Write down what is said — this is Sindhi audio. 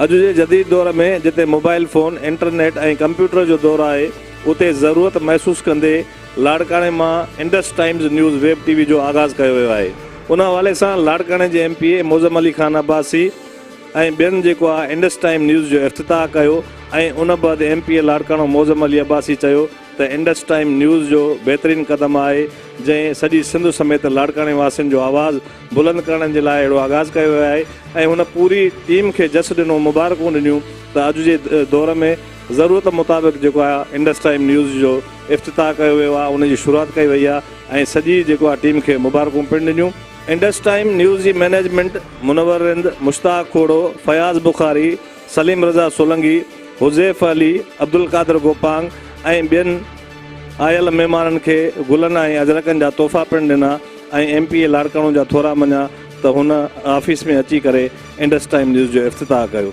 اڄ جي جديد دور ۾ جتي موبائل فون، انٽرنيٽ ۽ ڪمپيوٽر جو دور آهي اتي ضرورت محسوس ڪندي لاڙڪاڻي مان Indus Times news web T V جو آغاز ڪيو ويو آهي. ان حوالي سان لاڙڪاڻي جي M P A Moazzam Ali Khan Abbasi ۽ ٻين جيڪو آهي انڊس ٽائيم نيوز جو افتتاح ڪيو ۽ ان بعد M P A Larkana Moazzam Ali Abbasi چيو ته انڊس ٽائيم نيوز جو بهترين قدم آهي جنهن سڄي سنڌ سميت لاڙڪاڻي واسين جو آواز بلند ڪرڻ جي لاء اهڙو آغاز ڪيو ويو آهي ۽ هن پوري ٽيم کي جس ڏنو مبارڪون ڏنيون ته اڄ جي دور ۾ ضرورت مطابق جيڪو آهي انڊس ٽائيم نيوز جو افتتاح ڪيو ويو آهي ان جي شروعات ڪئي وئي آهي ۽ سڄي جيڪو آهي ٽيم کي مبارڪون پڻ ڏنيون. انڊس ٽائيم نيوز جي مئنيجمينٽ منور رند، مشتاق کوڙو، فياض بخاري، سليم رضا سولنگي، حذيف علي، عبدالقادر گوپانگ ۽ ٻين آيل مهمانن کي گلن ۽ اجرڪن جا تحفا پڻ ڏنا ۽ ايم پي اي لاڙڪاڻو جا ٿورا مڃيا ته هن آفيس ۾ اچي ڪري انڊس ٽائيم نيوز جو افتتاح ڪيو.